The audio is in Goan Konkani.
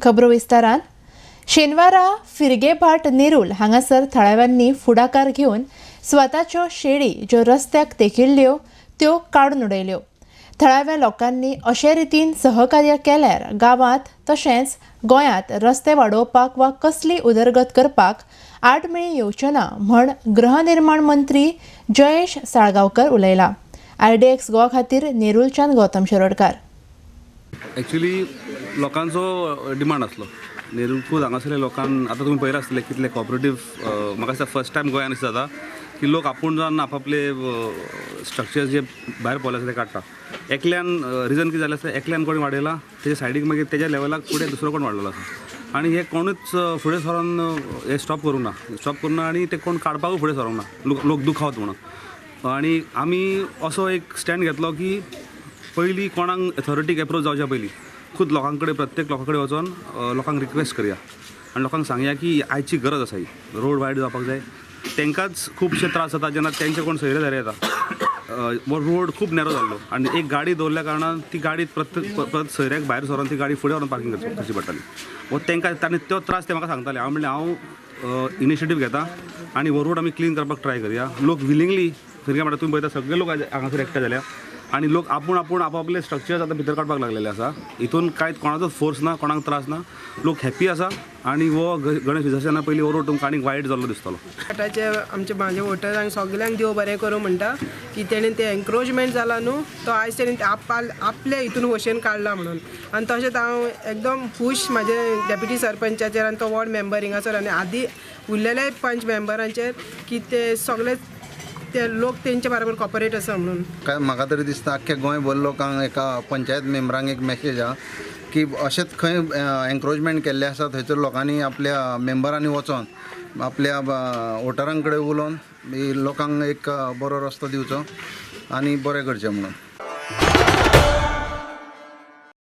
खबरो विस्तारान. शेनवारा फिरगेभाट नेरूल हांगासर थळाव्यांनी फुडाकार घेवन स्वताच्यो शेडी ज्यो रस्त्याक तेकिल्ल्यो त्यो काडून उडयल्यो. थळाव्या लोकांनी अशे रितीन सहकार्य केल्यार गांवांत तशेंच गोंयांत रस्ते वाडोवपाक वा कसली उदरगत करपाक आडमेळी येवच्यो ना म्हण गृहनिर्माण मंत्री जयेश साळगांवकर उलयला. आयडीएक्स गोवा खातीर नेरूलच्यान गौतम शिरोडकार. एक्चुली लोकांचो डिमांड आसलो नेरूल हांगासरल्या लोकांक. आतां तुमी पळयला आसतले कितले कॉपरेटीव. म्हाका दिसता फर्स्ट टायम गोंयान अशें जाता की लोक आपूण जावन आपापले स्ट्रक्चर्स जे भायर पडले आसा ते काडटा. एकल्यान रिजन कितें जालें आसता, एकल्यान कोणी वाडयला तेच्या सायडीक मागीर तेज्या लेवलाक फुडें दुसरो कोण वाडलेलो आसा आनी हे कोणूच फुडें सरोन हे स्टॉप करूंक ना, स्टॉप करूंक ना आनी ते कोण काडपाकूय फुडें सरोंक ना, लोक दुखावत म्हणून. आनी आमी असो एक स्टँड घेतलो की पयलीं कोणाक एथॉरिटीक एप्रोच जावच्या पयलीं खूद लोकां कडेन, प्रत्येक लोकां कडेन वचोन लोकांक रिक्वेस्ट करया आनी लोकांक सांगया की आयची गरज आसा, ही रोड वायड जावपाक जाय. तांकांच खुबशे त्रास जाता जेन्ना तेंचे कोण सोयरे धारे येता. रोड खूब नॅरो जाल्लो आनी एक गाडी दवरल्या कारणान ती गाडी प्रत्येक परत सोयऱ्याक भायर सरोन ती गाडी फुडें व्हरोन पार्कींग करची पडटाली. वो तांकां तांणी तो त्रास ते म्हाका सांगताले. हांव म्हणलें हांव इनिशिएटीव घेता आनी हो रोड आमी क्लीन करपाक ट्राय करया. लोक विलिंगली फिरगे म्हणटा, तुमी पळयता सगळे लोक हांगासर एकठांय जाल्या आनी लोक आपूण आपूण आपापले स्ट्रक्चर्स आतां भितर काडपाक लागलेले आसा. हितून कांय कोणाचो फोर्स ना, कोणाक त्रास ना, लोक हॅप्पी आसा आनी हो गणेश विसर्जना पयलीं हो रोड तुमकां आनीक वायट जाल्लो दिसतलो. आतांचे आमचे म्हाजे वोटरांक सगल्यांक देव बरें करूं म्हणटा की तेणेन ते एन्क्रोचमेंट जाला न्हू तो आयज तेणेन आपल्या हितून वशेन काडला म्हणून. आनी तशेंच हांव एकदम खूश म्हाजे डेप्युटी सरपंचाचेर आनी तो वॉर्ड मेंबर हिंगासर आनी आदी उरलेले पंच मेंबरांचेर की ते सगळे ते लोक तेंच्या बरोबर कॉपरेट आसा म्हणून. काय म्हाका तरी दिसता आख्खे गोंयभर लोकांक एका पंचायत मेंबरांक एक मॅसेज आहा की अशेंच खंय एन्क्रोचमेंट केल्लें आसा थंयसर लोकांनी आपल्या मेंबरांनी वचोन आपल्या वोटरां कडेन उलोवन लोकांक एक बरो रस्तो दिवचो आनी बरें करचें म्हणून.